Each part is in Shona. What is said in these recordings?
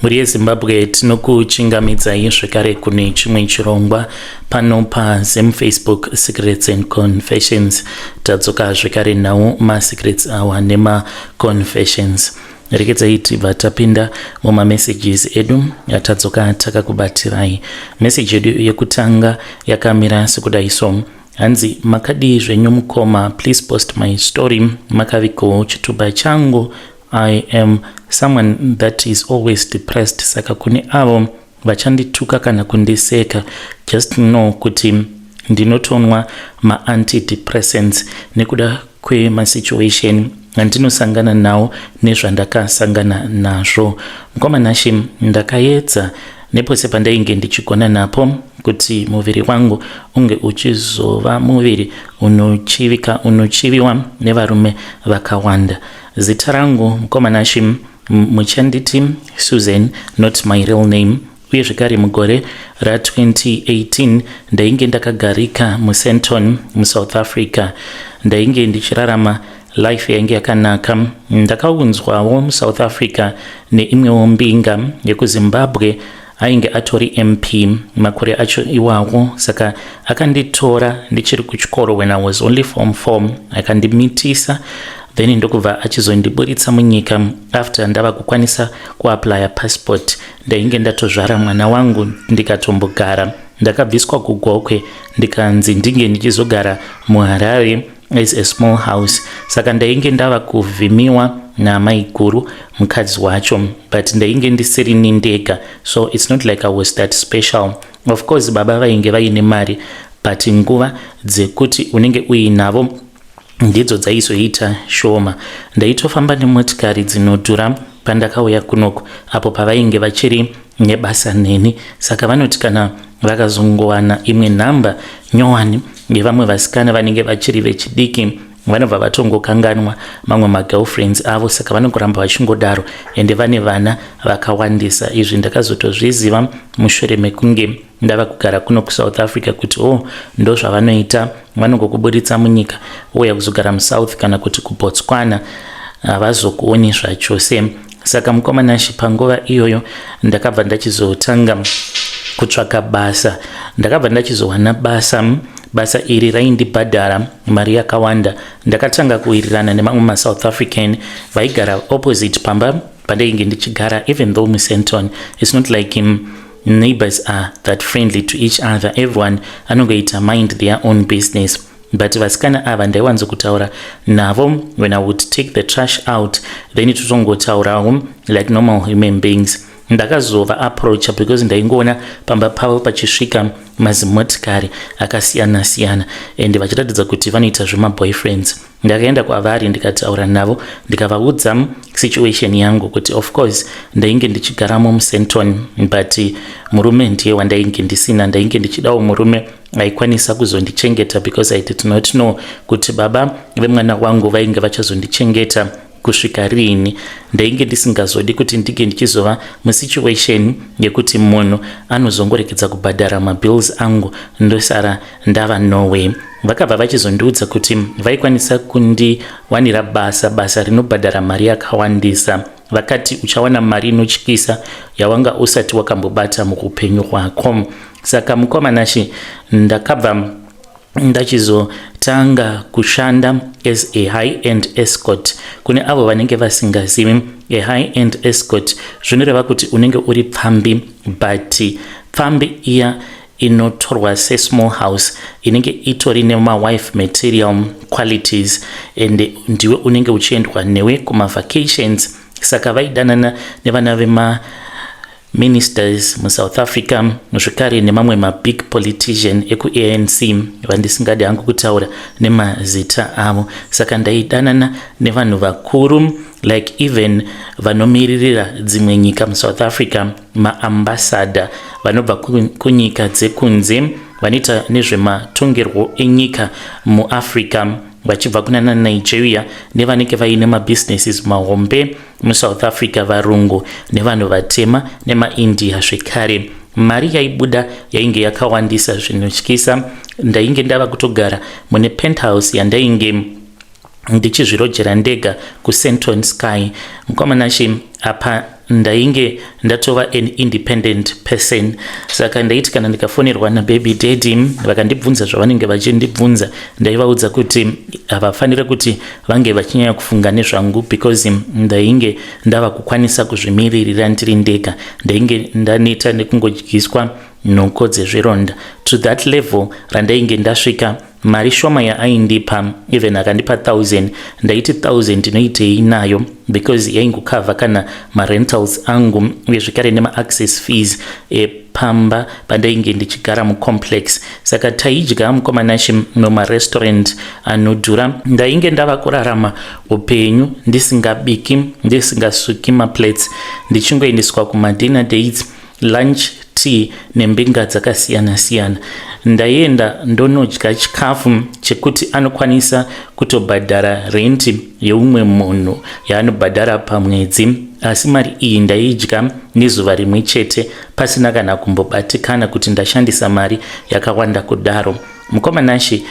Mhuri yeZimbabwe, tinokuchingamidzai zvekare kune chimwe chirongwa pano paZim Facebook Secrets and Confessions. Tadzoka zvekare nawo masecrets awa nemaconfessions. Rekedzai tibva tapinda mumamessages edu atadzoka takakubatirai. Message yedu yekutanga yakamira sekudai so. Hanzi, "Makadii zvenyu mukoma? Please post my story, makavigawo chitupa changu. I am someone that is always depressed, saka kune avo vachandituka kana kundiseka, just know kuti ndinotonwa maantidepressants nekuda kwemasituation andinosangana nawo nezvandakasangana nazvo. Mukoma Nashe, ndakaedza nepose pandainge ndichigona napo kuti muviri wangu unge uchizova muviri unochivika, unochiviwa nevarume vakawanda. Zita rangu, mukoma Nashe, muchanditi Susan, not my real name. Uye zvekare mugore ra2018 ndainge ndakagarika muSandton muSouth Africa. Ndainge ndichirarama life yainge yakanaka. Ndakaunzwawo muSouth Africa neimwewo mbinga yekuZimbabwe, ainge atori MP makore acho iwawo. Saka akanditora ndichiri kuchikoro, when I was only form 4, akandimitisa, then ndokubva achizondiburitsa munyika after ndava kukwanisa kuapplya passport. Ndainge ndatozvara mwana wangu, ndikatombogara. Ndakabviswa kuGokwe, ndikanzi ndinge ndichizogara muHarare as a small house. Saka ndainge ndava kuvhimiwa namaiguru, mukadzi wacho, but ndainge ndisirini ndega, so it's not like I was that special. Of course baba vainge vaine mari, but nguva dzekuti unenge uinavo ndidzo dzaizoita shoma. Ndaitofamba nemotikari dzinodhura pandakauya kunoku, apo pavainge vachiri nebasa neni. Saka vanoti kana vakazongowana imwe nhamba nyowani ngevamwe vasikana vanenge vachiri vechidiki, vanobva vatongokanganwa mamwe magirlfriends avo. Saka vanongoramba vachingodaro, ende vane vana vakawandisa. Izvi ndakazotozviziva mushure mekunge ndava kugara kuno kuSouth Africa, kuti o oh, ndo zvavanoita, vanongokuburitsa munyika, ouya kuzogara muSouth kana kuti kuBotswana, havazokuoni zvachose. Saka mukoma Nashe, panguva iyoyo ndakabva ndachizotanga kutsvaka basa. Ndakabva ndachizowana basa. Basa iri raindibhadhara mari yakawanda. Ndakatanga kuwirirana nemamwe maSouth African vaigara opposite pamba pandainge ndichigara. Even though muSandton it's not like him, neighbors are that friendly to each other, everyone anongoita mind their own business, but vasikana ava ndaiwanzokutaura navo when I would take the trash out, then totongotaurawo like normal human beings. Ndakazova approacha because ndaingoona pamba pavo pachisvika mazimotikari akasiyana-siyana and vachiratidza kuti vanoita zvemaboyfriends. Ndakaenda kwavari, ndikataura navo, ndikavaudza situation yangu, kuti of course ndainge ndichigaramo muSandton, but murume ndiye wandainge ndisina. Ndainge ndichidawo murume aikwanisa kuzondichengeta, because I did not know kuti baba vemwana wangu vainge vachazondichengeta kusvika riini. Ndainge ndisingazodi kuti ndinge ndichizova musituation yekuti munhu anozongoregedza kubhadhara mabills angu, ndosara ndava nowhere. Vakabva vachizondiudza kuti vaikwanisa kundiwanira basa, basa rinobhadhara mari yakawandisa. Vakati, "Uchawana mari inotyisa yawanga usati wakambobata muupenyu hwako." Saka mukoma Nashe, ndakabva ndachizotanga kushanda as a high end escort. Kune avo vanenge vasingazivi, a high end escort zvinoreva kuti unenge uri pfambi, but pfambi iya inotorwa sesmall house, inenge itori nemawife material qualities, and ndiwe unenge uchiendwa newe kumavacations. Saka vaidanana nevana vema ministers muSouth Africa, zvekare nemamwe mabig politician ekuANC vandisingadi hangu kutaura nemazita avo. Saka ndaidanana nevanhu vakuru, like even vanomiririra dzimwe nyika muSouth Africa, maambassador vanobva kunyika dzekunze, vanoita nezvematongerwo enyika muAfrica, vachibva kuna Nigeria, nevanenge vaine mabusinesses mahombe muSouth Africa, varungu nevanhu vatema nemaIndia zvekare. Mari yaibuda yainge yakawandisa zvinotyisa. Ndainge ndava kutogara mune penthouse yandainge ndichizvirojera ndega kuSandton Sky. Mukoma Nashe, apa Ndainge ndatova an independent person, saka ndaiti kana ndikafonerwa nababy daddy vakandibvunza zvavanenge vachindibvunza, ndaivaudza kuti havafaniri kuti vange vachinyanya kufunga nezvangu because ndainge ndava kukwanisa kuzvimiririra ndiri ndega. Ndainge ndaneta nekungodyiswa nhoko dzezvironda. To that level randainge ndasvika, mari shoma yaaindipa, even akandipa 1000, ndaiti 1000 ndinoitei nayo? Because yaingokavha kana marentals angu uye zvekare nemaaccess fees epamba pandainge ndichigara mucomplex. Saka taidya, mukoma Nashe, mumarestaurant anodhura. Ndainge ndava kurarama upenyu ndisingabiki, ndisingasuki maplates, ndichingoendeswa kumadinner dates, lunch, tea nembinga dzakasiyana-siyana. Ndaienda ndonodya chikafu chekuti anokwanisa kutobhadhara renti yeumwe munhu yaanobhadhara pamwedzi, asi mari iyi ndaidya nezuva rimwe chete pasina kana kumbobatikana kuti ndashandisa mari yakawanda kudaro, mukoma Nashe.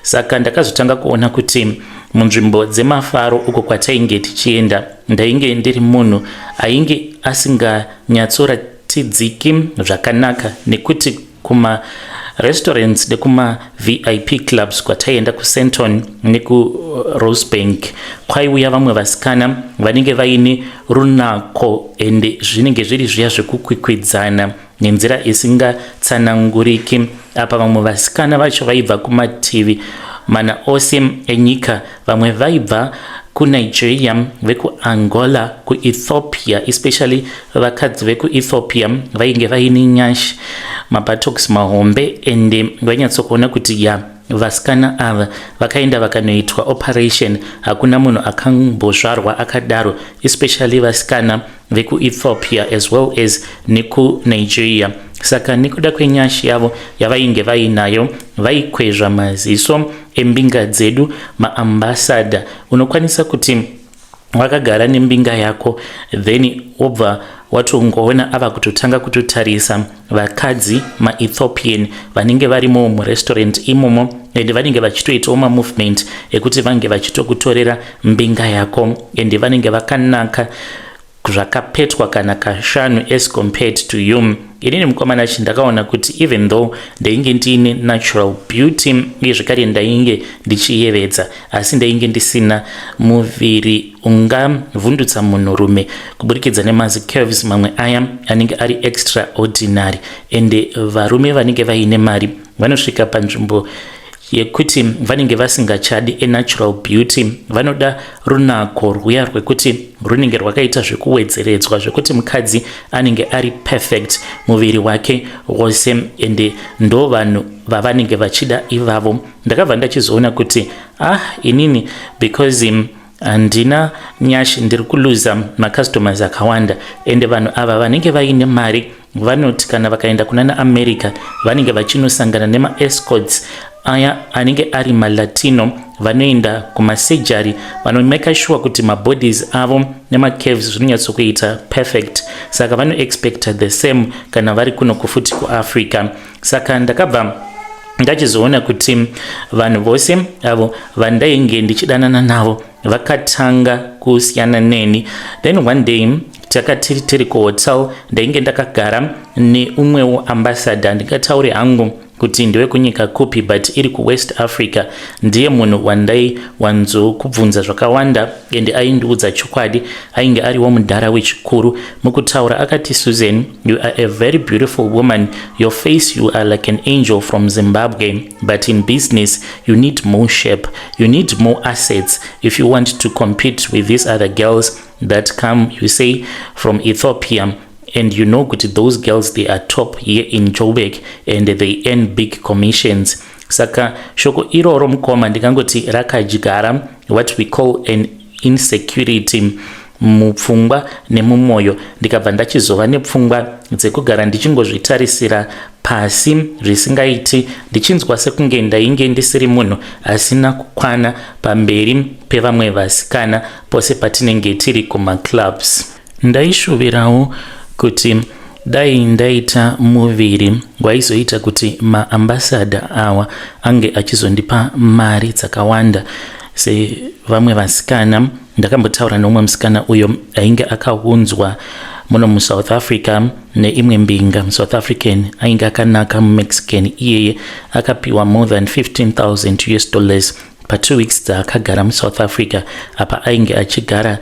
Saka ndakazotanga kuona kuti munzvimbo dzemafaro uko kwatainge tichienda, ndainge ndiri munhu ainge asinganyatsoratidziki zvakanaka, nekuti kumarestaurants nekumaVIP clubs kwataienda kuSandton nekuRosebank kwaiuya vamwe vasikana vanenge vaine runako, ende zvinenge zviri zviya zvekukwikwidzana nenzira isingatsananguriki. Apa vamwe vasikana vacho vaibva kumativi mana ose enyika. Vamwe vaibva kuNigeria, vekuAngola, kuEthiopia. Especially vakadzi vekuEthiopia vainge vaine nyashi, mabuttocks mahombe, ende vainyatsokuona kuti ya, vasikana ava vakaenda vakanoitwa operation, hakuna munhu akambozvarwa akadaro, especially vasikana vekuEthiopia as well as nekuNigeria. Saka nekuda kwenyashi yavo yavainge vainayo, vaikwezva maziso embinga dzedu, maambassador. Unokwanisa kuti wakagara nembinga yako, then wobva watongoona ava kutotanga kutotarisa vakadzi maEthiopian vanenge varimo murestaurant imomo, ende vanenge vachitoitawo mamovement ekuti vange vachitokutorera mbinga yako, ende vanenge vakanaka zvakapetwa kana kashanu as compared to you. Inini, mukoma Nashe, ndakaona kuti even though ndainge ndiine natural beauty uye zvekare ndainge ndichiyevedza, asi ndainge ndisina muviri ungavhundutsa munhurume kuburikidza nemazicurves mamwe aya anenge ari extraordinary. Ende varume vanenge vaine mari vanosvika panzvimbo yekuti vanenge vasingachadi anatural beauty, vanoda runako rwuya rwekuti runenge rwakaita zvekuwedzeredzwa, zvekuti mukadzi anenge ari perfect muviri wake wose, ende ndo vanhu vavanenge vachida ivavo. Ndakabva ndachizoona kuti ah, inini because handina nyashi, ndiri kuluza macustomers akawanda. Ende vanhu ava vanenge vaine mari vanoti kana vakaenda kuna naAmerica, vanenge vachinosangana nemaescorts aya anenge ari maLatino. Vanoenda kumasurgery, vanomake sure kuti mabodies avo nemacurves zvinonyatsokuita perfect. Saka vanoexpecta the same kana vari kuno kufuti kuAfrica. Saka ndakabva ndachizoona kuti vanhu vose avo vandainge ndichidanana navo vakatanga kusiyana neni. Then one day takati tiri kuhotel, ndainge ndakagara neumwewo ambassador. Ndingatauri hangu kuti ndewekunyika kupi, but iri kuWest Africa. Ndiye munhu wandaiwanzokubvunza zvakawanda, ende aindiudza chokwadi. Ainge ariwo mudhara wechikuru. Mukutaura akati, "Susan, you are a very beautiful woman. Your face, you are like an angel from Zimbabwe, but in business you need more shape, you need more assets if you want to compete with these other girls that come, you say, from Ethiopia. And you know kuti those girls, they are top here in Joburg and they earn big commissions." Saka shoko iroro, mukoma, ndikangoti rakadyara what we call an insecurity mupfungwa nemumwoyo. Ndikabva ndachizova nepfungwa dzekugara ndichingozvitarisira pasi zvisingaiti, ndichinzwa sekunge ndainge ndisiri munhu asina kukwana pamberi pevamwe vasikana pose patinenge tiri kumaclubs. Ndaishuvirawo kuti dai ndaita muviri waizoita kuti maambassador awa ange achizondipa mari dzakawanda sevamwe vasikana. Ndakambotaura neumwe musikana uyo ainge akaunzwa. muno muSouth Africa neimwe mbinga muSouth African ainge akanaka. MuMexican iyeye akapiwa more than 15,000 US dollars pa2 weeks dzaakagara muSouth Africa. Apa ainge achigara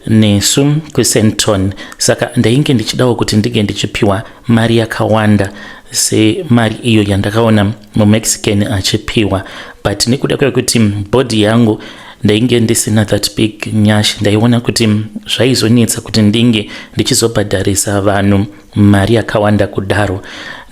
nesu kuSandton, saka ndainge ndichidawo kuti ndinge ndichipiwa mari yakawanda semari iyo yandakaona muMexican achipiwa. But nekuda kwekuti body yangu ndainge ndisina that big nyash, ndaiona kuti zvaizonetsa kuti ndinge ndichizobhadharisa vanhu mari yakawanda kudaro.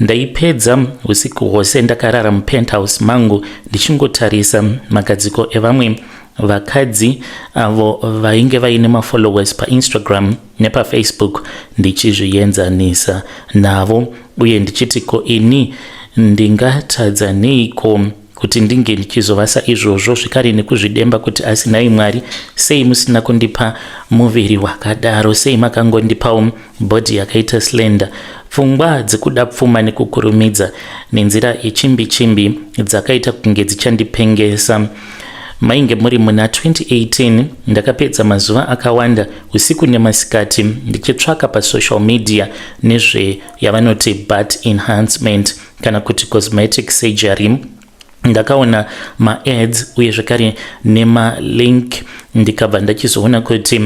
Ndaipedza usiku hwose ndakarara mupenthouse mangu ndichingotarisa magadziko evamwe vakadzi avo vainge vaine mafollowers paInstagram nepaFacebook, ndichizvienzanisa navo uye ndichiti, "Ko ini ndingatadza neiko kuti ndinge ndichizovasa izvozvo?" Zvikare nekuzvidemba kuti, "Asi nhai Mwari, sei musina kundipa muviri wakadaro? Sei makangondipawo body yakaita slender?" Pfungwa dzekuda pfuma nekukurumidza nenzira yechimbi chimbi dzakaita kunge dzichandipengesa. Mainge muri muna 2018. Ndakapedza mazuva akawanda, usiku nemasikati, ndichitsvaka pasocial media nezveyavanoti butt enhancement kana kuti cosmetic surgery. Ndakaona maads uye zvekare nemalink, ndikabva ndachizoona kuti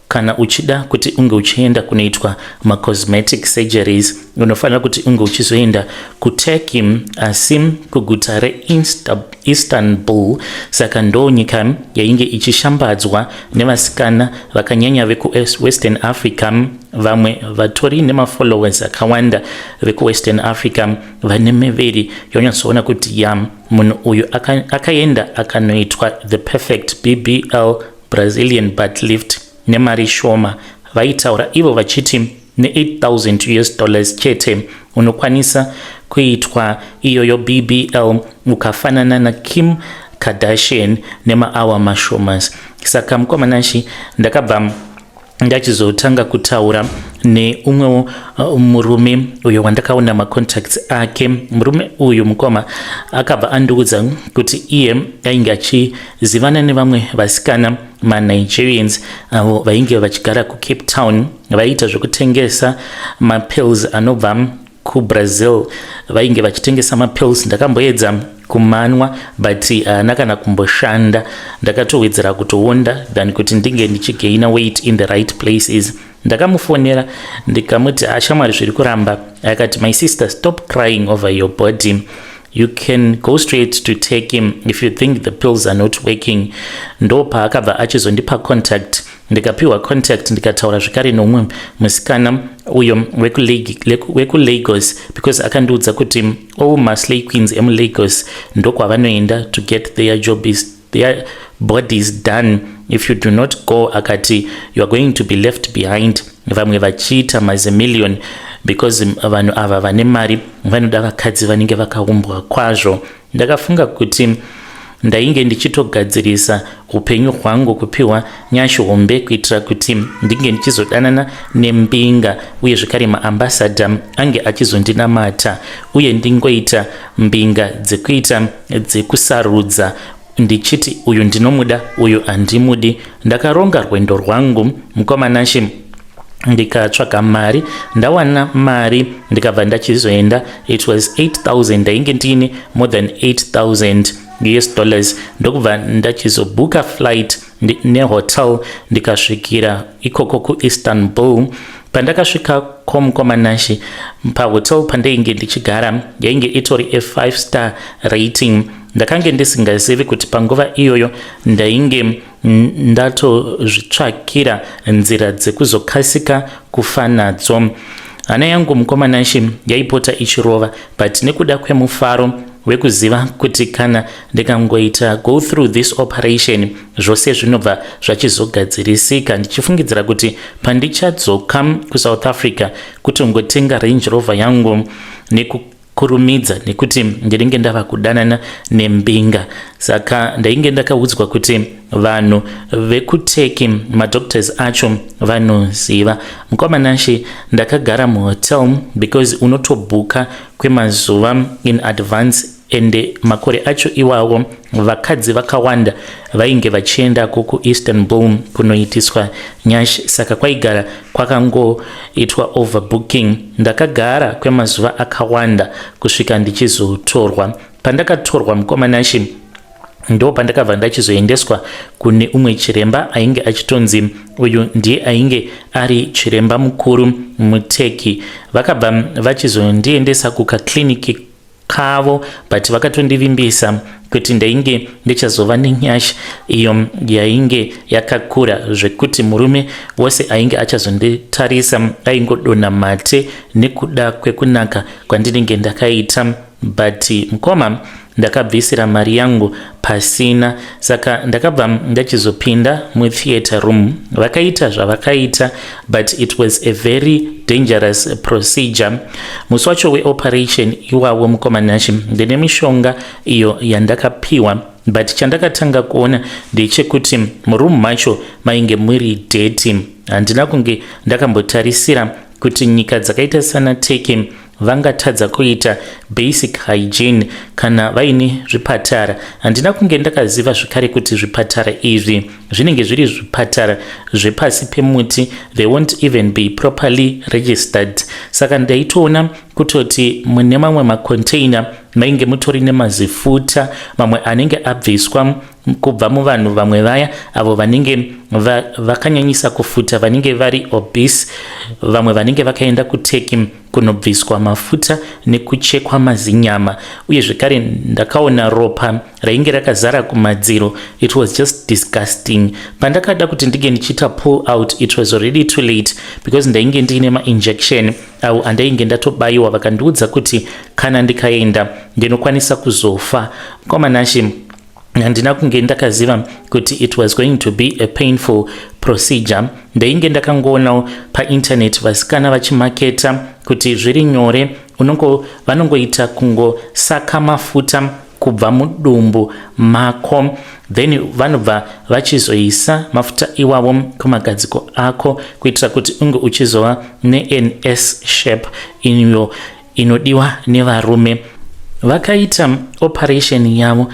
kana uchida kuti unge uchienda kunoitwa macosmetic surgeries, unofanira kuti unge uchizoenda kuTurkey, asi kuguta reIstanbul. Saka ndo nyika yainge ichishambadzwa nevasikana vakanyanya vekuWestern Africa. Vamwe vatori nemafollowers akawanda vekuWestern Africa vane miviri yonyatsoona kuti ya, munhu uyu akaenda akanoitwa the perfect BBL, Brazilian butt lift, nemari shoma. Vaitaura ivo vachiti ne8,000 US dollars chete unokwanisa kuitwa iyoyo BBL, ukafanana naKim Kardashian nemaawa mashomas. Saka mukoma Nashe, ndakabva ndachizotanga kutaura neumwewo murume uyo wandakaona macontacts ake. Murume uyu, mukoma, akabva andiudza kuti iye ainge achizivana nevamwe vasikana maNigerians avo vainge vachigara kuCape Town, vaiita zvekutengesa mapills anobva kuBrazil. Vainge vachitengesa mapills. Ndakamboedza kumanwa, but haana kana kumboshanda. Ndakatowedzera kutoonda than kuti ndinge ndichigaina weight in the right places. Ndakamufonera ndikamuti, "Ashamwari, zviri kuramba." Akati, "My sister, stop crying over your body. You can go straight to Turkey if you think the pills are not working." Ndo paakabva achizondipa contact. Ndikapiwa contact, ndikataura zvekare nomumwe musikana uyo wekuLagos, because akandiudza kuti all maslay queens emuLagos ndokwavanoenda to get their job is their bodies done. "If you do not go," akati, "you are going to be left behind vamwe vachiita mazimillion, because vanhu ava vane mari vanoda vakadzi vanenge vakaumbwa kwazvo." Ndakafunga kuti ndainge ndichitogadzirisa upenyu hwangu, kupiwa nyasha hombe kuitira kuti ndinge ndichizodanana nembinga, uye zvekare maambassador ange achizondinamata, uye ndingoita mbinga dzekuita dzekusarudza, ndichiti uyu ndinomuda, uyu handimudi. Ndakaronga rwendo rwangu, mukoma Nashe, ndikatsvaga mari. Ndawana mari, ndikabva ndachizoenda. It was 8000. Ndainge ndiine more than 8000 US dollars. Ndokubva ndachizobhuka flight nehotel, ndikasvikira ikoko kuIstanbul. Pandakasvika mukoma Nashe, pahotel pandainge ndichigara yainge itori a5 star rating. Ndakange ndisingazivi kuti panguva iyoyo ndainge ndatozvitsvakira nzira dzekuzokasika kufa nadzo. Hana yangu, mukoma Nashe, yaipota ichirova, but nekuda kwemufaro wekuziva kuti kana ndikangoita go through this operation, zvose zvinobva zvachizogadzirisika, ndichifungidzira kuti pandichadzoka kuSouth Africa kutongotenga Range Rover yangu nekukurumidza, nekuti ndinenge ndava kudanana nembinga. Saka ndainge ndakaudzwa kuti vanhu vekuTurkey, madoctors acho, vanoziva. Mukoma Nashe, ndakagara muhotel because unotobhuka kwemazuva in advance. Ende makore acho iwawo vakadzi vakawanda vainge vachiendako kuIstanbul kunoitiswa nyash, saka kwaigara kwakangoitwa overbooking. Ndakagara kwemazuva akawanda kusvika ndichizotorwa. Pandakatorwa, mukoma Nashi, ndo pandakabva ndachizoendeswa kune umwe chiremba ainge achitonzi uyu ndiye ainge ari chiremba mukuru muTurkey. Vakabva vachizondiendesa kukakliniki kavo, but vakatondivimbisa kuti ndainge ndichazova nenyasha iyo yainge yakakura zvekuti murume wose ainge achazonditarisa aingodonha mate nekuda kwekunaka kwandinenge ndakaita. But mukoma, ndakabvisira mari yangu pasina. Saka ndakabva ndachizopinda mutheatre room, vakaita zvavakaita, but it was a very dangerous procedure. Musi wacho weoperation iwawo, mukoma Nashi, ndine mishonga iyo yandakapiwa, but chandakatanga kuona ndechekuti muroom macho mainge muri dirty. Handina kunge ndakambotarisira kuti nyika dzakaita sana Turkey vangatadza kuita basic hygiene kana vaine zvipatara. Handina kunge ndakaziva zvekare kuti zvipatara izvi zvinenge zviri zvipatara zvepasi pemuti. They won't even be properly registered. Saka ndaitoona kutoti mune mamwe macontainer mainge mutori nemazifuta, mamwe anenge abviswa kubva muvanhu vamwe vaya avo vanenge vakanyanyisa kufuta, vanenge vari obese, vamwe vanenge vakaenda kuTurkey kunobviswa mafuta nekuchekwa mazinyama. Uye zvekare ndakaona ropa rainge rakazara kumadziro. It was just disgusting. Pandakada kuti ndinge ndichiita pull out, it was already too late because ndainge ndiine mainjection avo andainge ndatobayiwa. Vakandiudza kuti kana ndikaenda ndinokwanisa kuzofa. Mukoma Nashi, handina kunge ndakaziva kuti it was going to be a painful procedure. Ndainge ndakangoonawo painternet vasikana vachimaketa kuti zviri nyore, vanongoita kungosaka mafuta kubva mudumbu mako, then vanobva vachizoisa mafuta iwavo kumagadziko ako kuitira kuti unge uchizova ne S shape iyo inodiwa nevarume. Vakaita operation yavo.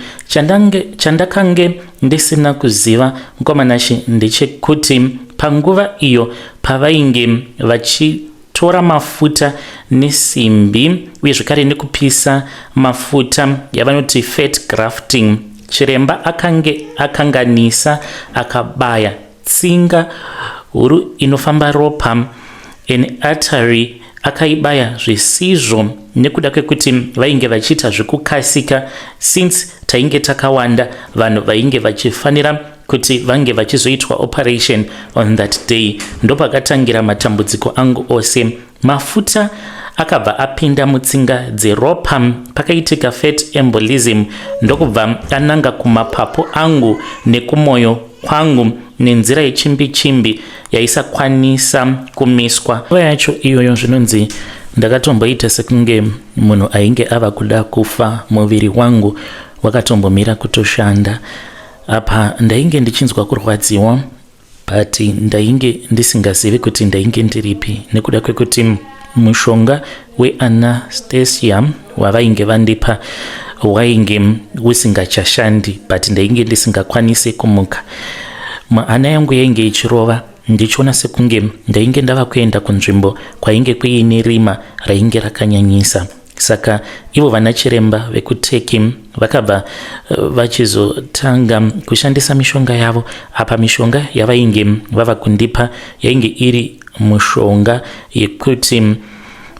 Chandakange ndisina kuziva, mukoma Nashi, ndechekuti panguva iyo pavainge vachitora mafuta nesimbi uye zvekare nekupisa mafuta yavanoti fat grafting, chiremba akange akanganisa, akabaya tsinga huru inofamba ropa, an artery. Akaibaya zvisizvo nekuda kwekuti vainge vachiita zvekukasika, since tainge takawanda vanhu vainge vachifanira kuti vange vachizoitwa operation on that day. Ndopakatangira matambudziko angu ose. Mafuta akabva apinda mutsinga dzeropa, pakaitika fat embolism, ndokubva ananga kumapapu angu nekumwoyo kwangu nenzira yechimbi chimbi yaisakwanisa kumiswa. Nguva yacho iyoyo zvinonzi ndakatomboita sekunge munhu ainge ava kuda kufa. Muviri wangu wakatombomira kutoshanda. Apa ndainge ndichinzwa kurwadziwa, but ndainge ndisingazivi kuti ndainge ndiripi nekuda kwekuti mushonga weanesthesia wavainge vandipa wainge usingachashandi, but ndainge ndisingakwanisi kumuka. Hana yangu yainge ichirova, ndichiona sekunge ndainge ndava kuenda kunzvimbo kwainge kuine rima rainge rakanyanyisa. Saka ivo vana chiremba vekuTurkey vakabva vachizotanga kushandisa mishonga yavo. Apa mishonga yavainge vava kundipa yainge iri mushonga yekuti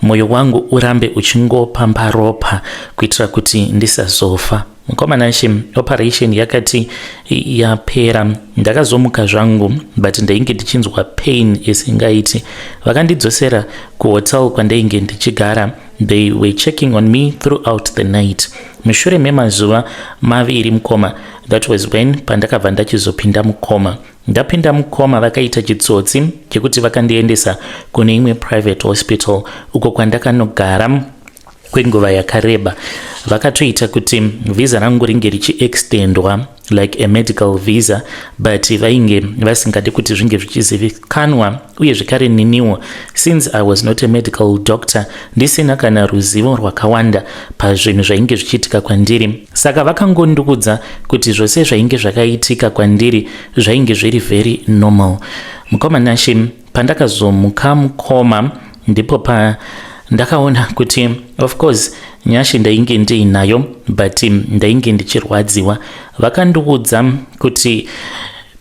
mwoyo wangu urambe uchingopamba ropa kuitira kuti ndisazofa. Mukoma Nashi, operation yakati yapera, ndakazomuka zvangu, but ndainge ndichinzwa pain isingaiti. Vakandidzosera kuhotel kwandainge ndichigara. They were checking on me throughout the night. Mushure memazuva 2, mukoma, that was when pandakabva ndachizopinda mucoma. Ndapinda mucoma, vakaita chitsotsi chekuti vakandiendesa kune imwe private hospital uko kwandakanogara kwenguva yakareba. Vakatoita kuti vhisa rangu ringe richiextendwa. like a medical visa, but vainge vasingadi kuti zvinge zvichizivikanwa. Uye zvekare niniwo, since I was not a medical doctor, ndisina kana ruzivo rwakawanda pazvinhu zvainge zvichiitika kwandiri, saka vakangondiudza kuti zvose zvainge zvakaitika kwandiri zvainge zviri very normal. Mukoma Nashe, pandakazomuka, mukoma, ndipo pa ndakaona kuti of course nyashe ndainge ndiinayo, but ndainge ndichirwadziwa. Vakandiudza kuti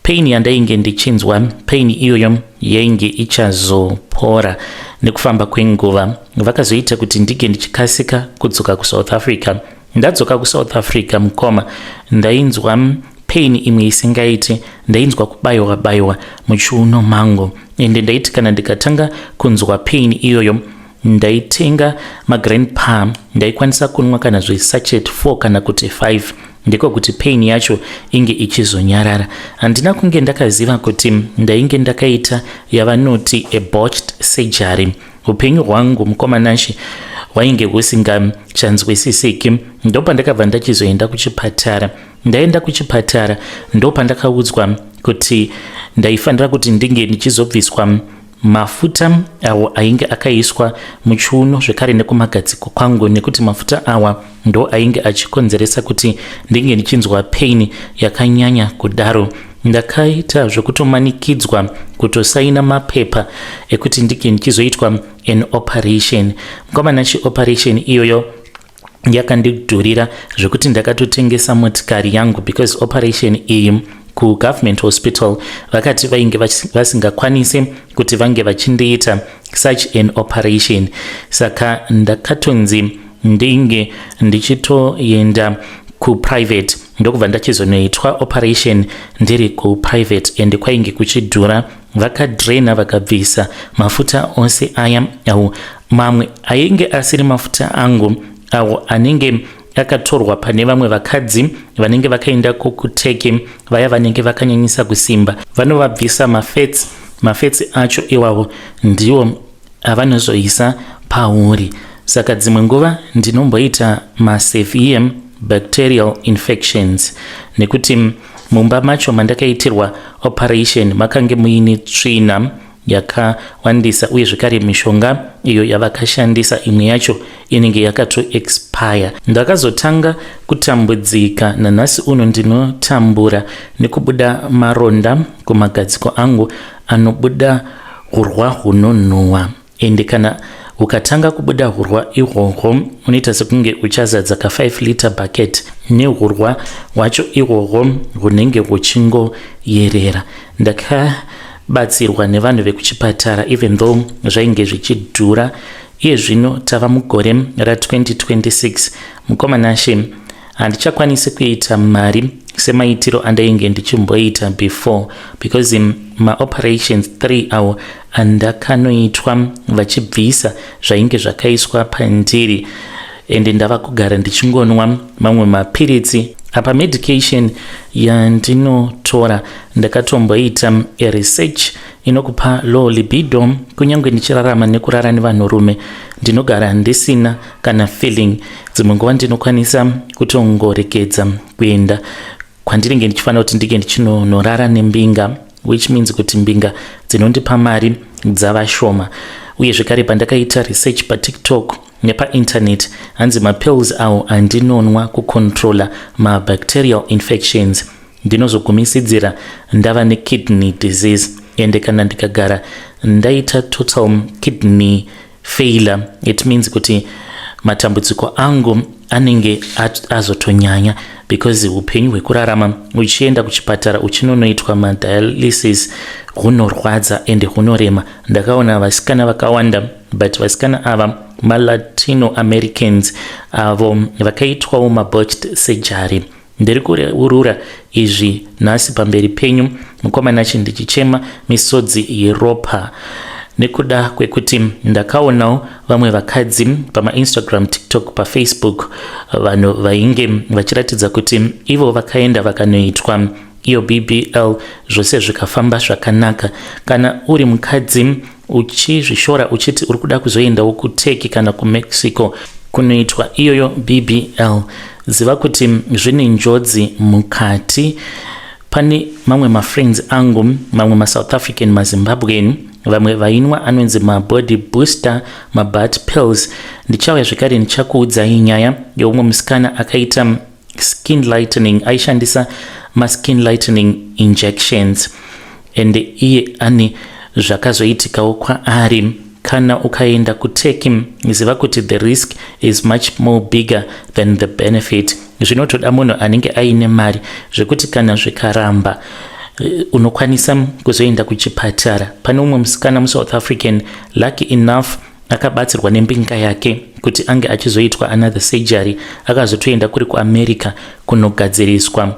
pain yandainge ndichinzwa, pain iyoyo yainge ichazopora nekufamba kwenguva. Vakazoita kuti ndinge ndichikasika kudzoka kuSouth Africa. Ndadzoka kuSouth Africa, mukoma, ndainzwa pain imwe isingaiti. Ndainzwa kubayiwa bayiwa muchiuno mangu, ende ndaiti kana ndikatanga kunzwa pain iyoyo, ndaitenga maGrandpa, ndaikwanisa kunwa kana zvisachet 4 kana kuti 5, ndiko kuti pain yacho inge ichizonyarara. Handina kunge ndakaziva kuti ndainge ndakaita yavanoti a botched surgery. Upenyu hwangu, mukoma Nashe, hwainge husingachanzwisisiki. Ndopandakabva ndachizoenda kuchipatara. Ndaenda kuchipatara, ndopandakaudzwa kuti ndaifanira kuti ndinge ndichizobviswa mafuta awo ainge akaiswa muchiuno, zvekare nekumagadziko kwangu, nekuti mafuta awa ndo ainge achikonzeresa kuti ndinge ndichinzwa pain yakanyanya kudaro. Ndakaita zvekutomanikidzwa kutosaina mapepa ekuti ndinge ndichizoitwa an operation. Mukoma Nashe, operation iyoyo yakandidhurira zvekuti ndakatotengesa motikari yangu, because operation iyi kugovernment hospital vakati vainge vasingakwanisi kuti vange vachindiita such an operation. Saka ndakatonzi ndinge ndichitoenda kuprivate, ndokubva ndachizonoitwa operation ndiri kuprivate, and kwainge kuchidhura. Vakadraina, vakabvisa mafuta ose aya awo mamwe ainge asiri mafuta angu, awo anenge akatorwa pane vamwe vakadzi vanenge vakaenda kuTurkey, vaya vanenge vakanyanyisa kusimba. Vanovabvisa mafats, mafats acho iwavo ndiwo avanozoisa pauri. Saka dzimwe nguva ndinomboita masevere bacterial infections, nekuti mumba macho mandakaitirwa operation makange muine tsvina yakawandisa, uye zvekare mishonga iyo yavakashandisa imwe yacho inenge yakatoexpire. Ndakazotanga kutambudzika. Nanhasi uno ndinotambura nekubuda maronda kumagadziko angu, anobuda urwa hunonhuhwa, ende kana ukatanga kubuda hurwa ihwohwo, unoita sekunge uchazadza ka5 liter bucket nehurwa hwacho ihwohwo hunenge huchingoyerera. Ndakabatsirwa nevanhu vekuchipatara, even though zvainge zvichidhura. Iye zvino tava mugore ra2026, mukoma Nashe, handichakwanisi kuita mari semaitiro andainge ndichimboita before, because maoperations 3 awo andakanoitwa vachibvisa zvainge zvakaiswa pandiri, ende ndava kugara ndichingonwa mamwe mapiritsi. Apa medication yandinotora, ndakatomboita research, inokupa low libido. Kunyange ndichirarama nekurara nevanhurume, ndinogara ndisina kana feeling. Dzimwe nguva ndinokwanisa kutongoregedza kuenda kwandinenge ndichifanira kuti ndinge ndichinonorara nembinga, which means kuti mbinga dzinondipa mari dzava shoma. Uye zvekare pandakaita research paTikTok nepainternet, hanzi mapills awo andinonwa kucontrola mabacterial infections, ndinozogumisidzira ndava nekidney disease, ende kana ndikagara ndaita total kidney failure, it means kuti matambudziko angu anenge azotonyanya, because upenyu hwekurarama uchienda kuchipatara uchinonoitwa madialysis hunorwadza ende hunorema. Ndakaona vasikana vakawanda, but vasikana ava maLatino Americans avo vakaitwawo mabotched surgery. Ndiri kureurura izvi nhasi pamberi penyu, mukoma Nashe, ndichichema misodzi yeropa, nekuda kwekuti ndakaonawo vamwe vakadzi pamaInstagram, TikTok, paFacebook, vanhu vainge vachiratidza kuti ivo vakaenda vakanoitwa iyo BBL, zvose zvikafamba zvakanaka. Kana uri mukadzi uchizvishora, uchiti uri kuda kuzoendawo kuTurkey kana kuMexico kunoitwa iyoyo BBL, Ziva kuti zvine njodzi mukati. Pane mamwe mafriends angu, mamwe maSouth African, maZimbabwean, vamwe vainwa anonzi mabody booster, mabat pills. Ndichauya zvekare ndichakuudzai nyaya yeumwe musikana akaita skin lightening, aishandisa maskin lightening injections, and iye ane zvakazoitikawo kwaari. Kana ukaenda kuTurkey, ziva kuti the risk is much more bigger than the benefit. Zvinotoda munhu anenge aine mari, zvekuti kana zvikaramba, unokwanisa kuzoenda kuchipatara. Pane umwe musikana muSouth African, lucky enough akabatsirwa nembinga yake kuti ange achizoitwa another surgery. Akazotoenda kuri kuAmerica kunogadziriswa,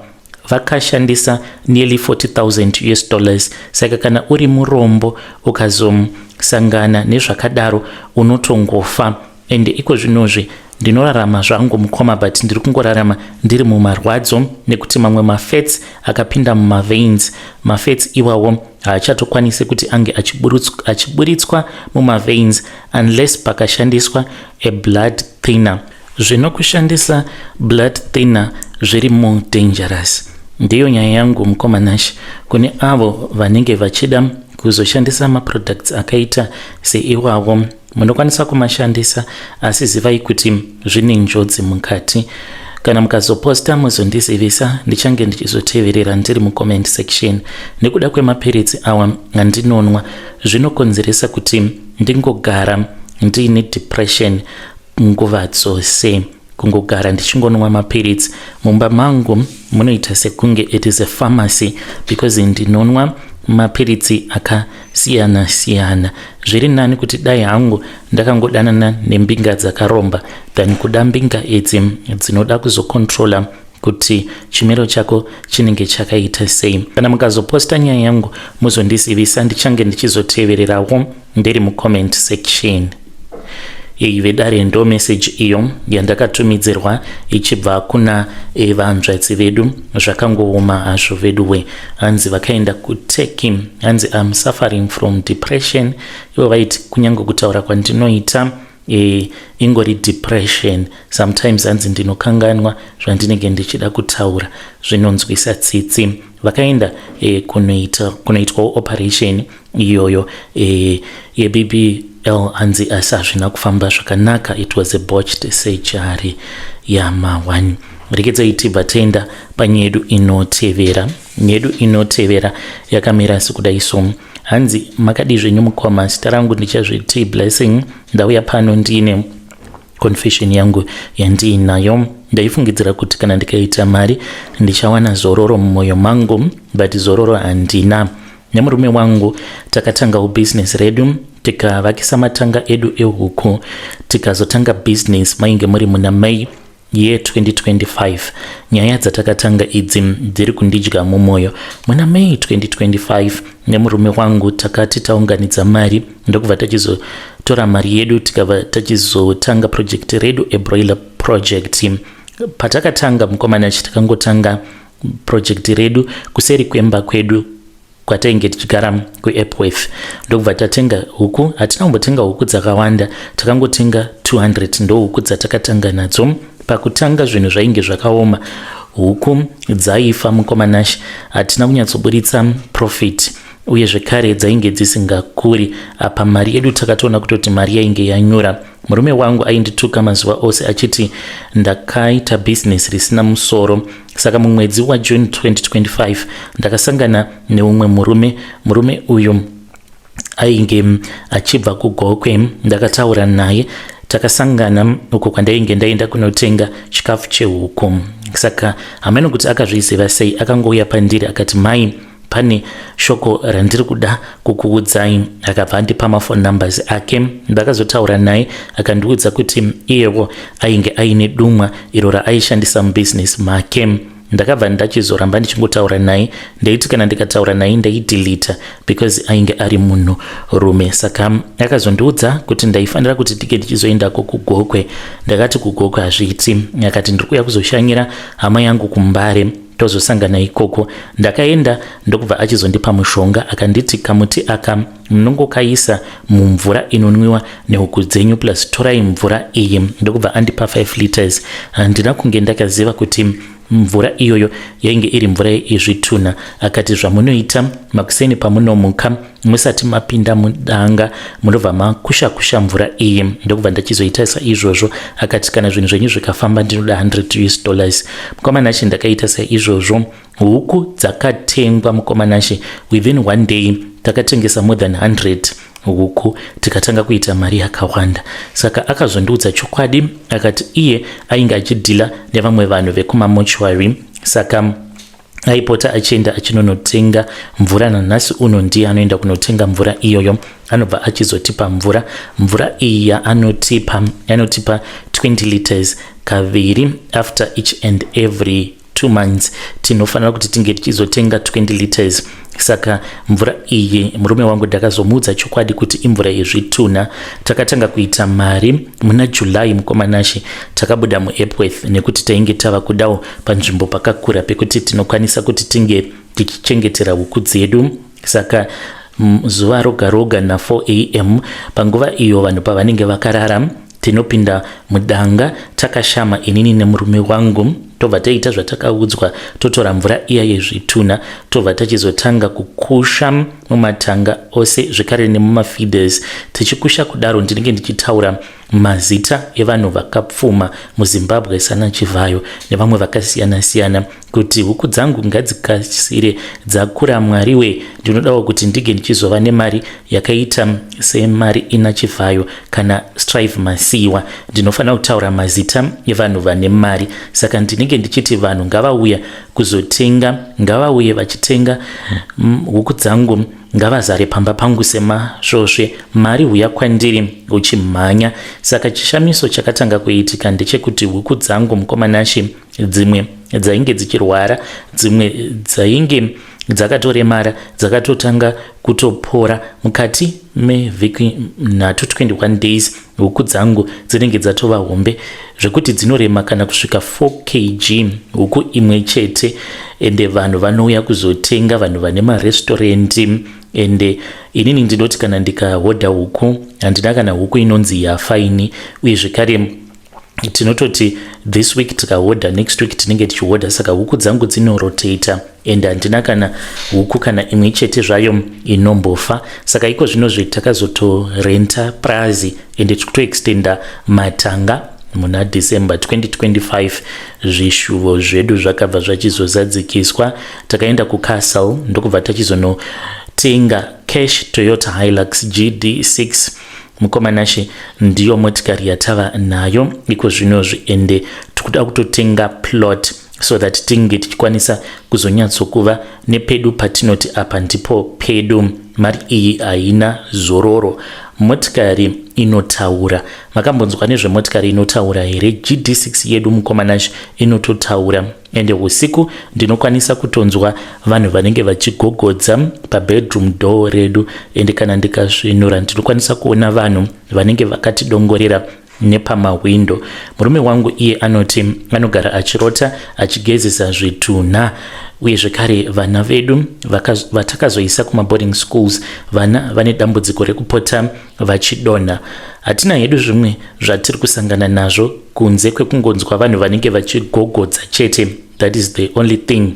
vakashandisa nearly 40,000 US dollars. Saka kana uri murombo, ukazosangana nezvakadaro, unotongofa. Ende iko zvinozvi ndinorarama zvangu, mukoma, but ndiri kungorarama ndiri mumarwadzo, nekuti mamwe mafats akapinda mumaveins, mafats iwawo haachatokwanisi kuti ange achiburitswa mumaveins unless pakashandiswa a blood thinner. Zvino kushandisa blood thinner zviri more dangerous. Ndiyo nyaya yangu, mukoma Nash. Kune avo vanenge vachida kuzoshandisa maproducts akaita seiwawo, munokwanisa kumashandisa, asi zivai kuti zvine njodzi mukati. Kana mukazoposta, muzondizivisa, ndichange ndichizoteverera ndiri mucomment section. Nekuda kwemapiritsi awa andinonwa, zvinokonzeresa kuti ndingogara ndiine depression nguva dzose, kungogara ndichingonwa mapiritsi. Mumba mangu munoita sekunge it is a pharmacy because ndinonwa mapiritsi akasiyana siyana. Zviri nani kuti dai hangu ndakangodanana nembinga dzakaromba than kuda mbinga idzi dzinoda kuzocontrola kuti chimiro chako chinenge chakaita sei. Kana mukazoposta nyaya yangu, muzondizivisa, ndichange ndichizotevererawo ndiri mucomment section. Iyi, vedare, ndo meseji iyo yandakatumidzirwa ichibva kuna vanzvadzi vedu. Zvakangooma hazvo, veduwe. Hanzi vakaenda kuTurkey, hanzi, "Am suffering from depression." Ivo vaiti kunyange kutaura kwandinoita ingori depression. Sometimes hanzi ndinokanganwa zvandinenge ndichida kutaura. Zvinonzwisa tsitsi. Vakaenda kunoitwawo operation iyoyo yeBBL, hanzi asi hazvina kufamba zvakanaka. It was a botched surgery yama1. Rekedzai tibva taenda panyaya yedu inotevera. Yedu inotevera yakamira sekudai so. Hanzi, "Makadi zvenyu, mukoma? Zita rangu ndichazviti Blessing. Ndauya pano ndiine confession yangu yandiinayo. Ndaifungidzira kuti kana ndikaita mari ndichawana zororo mumwoyo mangu, but zororo handina. Nemurume wangu takatangawo bhizinesi redu, tikavakisa matanga edu ehuku, tikazotanga bhizinesi mainge muri muna May ye2025. Nyaya dzatakatanga idzi dziri kundidya mumwoyo. Muna May 2025 nemurume wangu takati taunganidza mari, ndokubva tachizotora mari yedu, tikabva tachizotanga project redu, ebroiler project. Patakatanga, mukomana, takangotanga project redu kuseri kwemba kwedu kwatainge tichigara kuEpworth, ndokubva tatenga huku. Hatina kumbotenga huku dzakawanda, takangotenga 200, ndo huku dzatakatanga nadzo. Pakutanga zvinhu zvainge zvakaoma, huku dzaifa, mukomanashi, hatina kunyatsoburitsa profit, uye zvekare dzainge dzisingakuri. Apa mari yedu takatoona kutoti mari yainge yanyura. Murume wangu aindituka mazuva ose achiti ndakaita bhizinesi risina musoro. Saka mumwedzi waJune 2025 ndakasangana neumwe murume. Murume uyu ainge achibva kuGokwe. Ndakataura naye, takasangana uko kwandainge ndaenda kunotenga chikafu chehuku. Saka hameno kuti akazviziva sei, akangouya pandiri akati, 'Mai, pane shoko randiri kuda kukuudzai.' Akabva andipa mafone numbers ake. Ndakazotaura naye, akandiudza kuti iyewo ainge aine dumwa iro raaishandisa mubhizinesi make. Ndakabva ndachizoramba ndichingotaura naye. Ndaiti kana ndikataura naye ndaidelita because ainge ari munhu rume. Saka akazondiudza kuti ndaifanira kuti ndinge ndichizoendako kuGokwe. Ndakati kuGokwe hazviiti. Akati, 'Ndiri kuuya kuzoshanyira hama yangu kuMbare. Tozosangana ikoko. Ndakaenda ndokubva achizondipa mushonga, akanditi kamuti aka munongokaisa mumvura inonwiwa nehuku dzenyu, plus torai mvura iyi, ndokubva andipa 5 liters. Handina kunge ndakaziva kuti mvura iyoyo yainge iri mvura yezvitunha. Akati zvamunoita makuseni pamunomuka, musati mapinda mudanga, munobva makusha kusha mvura iyi. Ndokubva ndachizoita saizvozvo. Akati kana zvinhu zvenyu zvikafamba, ndinoda 100 US dollars. Mukoma Nashe, ndakaita saizvozvo. Huku dzakatengwa, mukoma Nashe. Within one day takatengesa more than 100 huku, tikatanga kuita mari yakawanda. Saka akazondiudza chokwadi, akati iye ainge achidhila nevamwe vanhu vekumamochwari, saka aipota achienda achinonotenga mvura. Nanhasi uno ndiye anoenda kunotenga mvura iyoyo, anobva achizotipa mvura. Mvura iyi yaanotipa, anotipa 20 liters kaviri. After each and every 2 months tinofanira kuti tinge tichizotenga 20 liters. Saka mvura iyi, murume wangu ndakazomuudza chokwadi kuti imvura yezvitunha. Takatanga kuita mari muna July, mukoma Nashe. Takabuda muEpworth nekuti tainge tava kudawo panzvimbo pakakura pekuti tinokwanisa kuti tinge tichichengetera huku dzedu. Saka zuva roga roga na4 am, panguva iyo vanhu pavanenge vakarara, tinopinda mudanga takashama, inini nemurume wangu, tobva taita zvatakaudzwa, totora mvura iya yezvitunha, tobva tachizotanga kukusha mumatanga ose zvekare nemumafeeders. Tichikusha kudaro, ndinenge ndichitaura mazita evanhu vakapfuma muZimbabwe, sana Chivhayo nevamwe vakasiyana-siyana, kuti huku dzangu ngadzikasire dzakura. Mwariwe, ndinodawo kuti ndinge ndichizova nemari yakaita semari ina Chivhayo kana Strive Masiyiwa. Ndinofanira kutaura mazita evanhu vane mari. Saka ndinenge ndichiti vanhu ngavauya kuzotenga, ngavauye vachitenga huku dzangu, ngavazare pamba pangu semasvosve. Mari huya kwandiri uchimhanya. Saka chishamiso chakatanga kuitika ndechekuti huku dzangu, mukoma Nashe, dzimwe dzainge dzichirwara, dzimwe dzainge dzakatoremara, dzakatotanga kutopora mukati mevhiki 3, 21 days. Huku dzangu dzinenge dzatova hombe zvekuti dzinorema kana kusvika 4 kg huku imwe chete. Ende vanhu vanouya kuzotenga, vanhu vane marestorendi. Ende inini ndinoti kana ndikahodha huku, handina kana huku inonzi yafa ini. Uye zvekare tinototi this week tikahodha, next week tinenge tichihodha. Saka huku dzangu dzinorotata, and handina kana huku kana imwe chete zvayo inombofa. Saka iko zvinozvi takazotorenta prazi, ende tiri kutoextenda matanga. Muna December 2025 zvishuvo zvedu zvakabva zvachizozadzikiswa. Takaenda kucastle, ndokubva tachizonotenga cash Toyota Hilux GD6. Mukoma Nashe, ndiyo motikari yatava nayo iko zvinozvi. Ende tikuda kutotenga plot so that tinge tichikwanisa kuzonyatsokuva nepedu patinoti apa ndipo pedu. Mari iyi haina zororo. Motikari inotaura. Makambonzwa nezvemotikari inotaura here? GD6 yedu, mukoma Nashe, inototaura. Ende usiku ndinokwanisa kutonzwa vanhu vanenge vachigogodza pabedroom door redu. Ende kana ndikasvinura, ndinokwanisa kuona vanhu vanenge vakatidongorera nepamahwindo. Murume wangu iye anoti anogara achirota achigezesa zvitunha. Uye zvekare vana vedu vatakazoisa kumaboarding schools, vana vane dambudziko rekupota vachidonha. Hatina hedu zvimwe zvatiri kusangana nazvo kunze kwekungonzwa vanhu vanenge vachigogodza chete. That is the only thing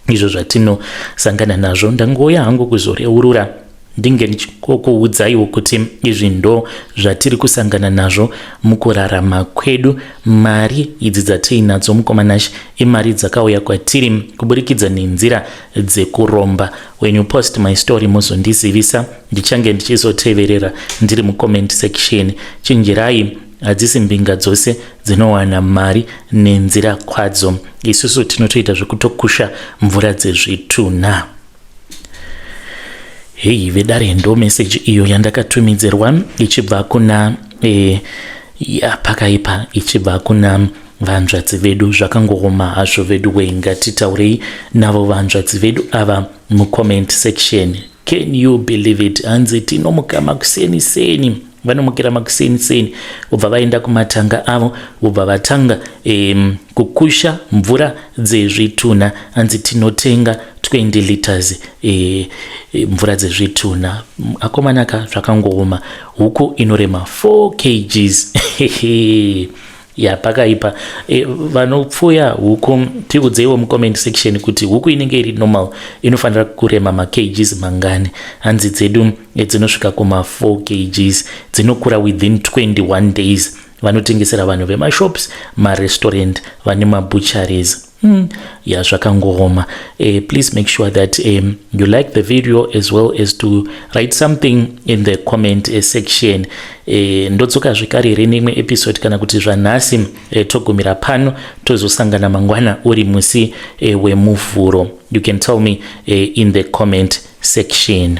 izvo zvatinosangana nazvo. Ndangouya hangu kuzoreurura, ndinge ndichikokuudzaiwo kuti izvi ndo zvatiri kusangana nazvo mukurarama kwedu. Mari idzi dzatiinadzo, mukoma Nashe, imari dzakauya kwatiri kuburikidza nenzira dzekuromba. When you post my story, muzondizivisa, ndichange ndichizoteverera ndiri mucomment section. Chinjirai, hadzisi mbinga dzose dzinowana mari nenzira kwadzo. Isusu tinotoita zvekutokusha mvura dzezvitunha. Hei vedare, ndo meseji iyo yandakatumidzirwa ichibva kuna ya pakaipa, ichibva kuna vanzvadzi vedu. Zvakangooma hazvo vedu wei. Ngatitaurei navo vanzvadzi vedu ava mucomment section. Can you believe it? Hanzi tinomuka makuseni seni. Vanomukira makuseni-seni, vobva vaenda kumatanga avo, vobva vatanga kukusha mvura dzezvitunha. Hanzi tinotenga 20 liters mvura dzezvitunha. Akomanaka, zvakangooma. Huku inorema 4 kgs. Ya, pakaipa. Vanopfuya huku, tiudzeiwo mucomment section kuti huku inenge iri normal inofanira kurema makgs mangani. Hanzi dzedu dzinosvika kuma4 kgs, dzinokura within 21 days. Vanotengesera vanhu vemashops, marestaurant, vane mabutcheries. Ya, zvakangooma. Please make sure that you like the video as well as to write something in the comment section. Ndodzoka zvekare here neimwe episode, kana kuti zvanhasi togumira pano, tozosangana mangwana uri musi weMuvhuro? You can tell me in the comment section.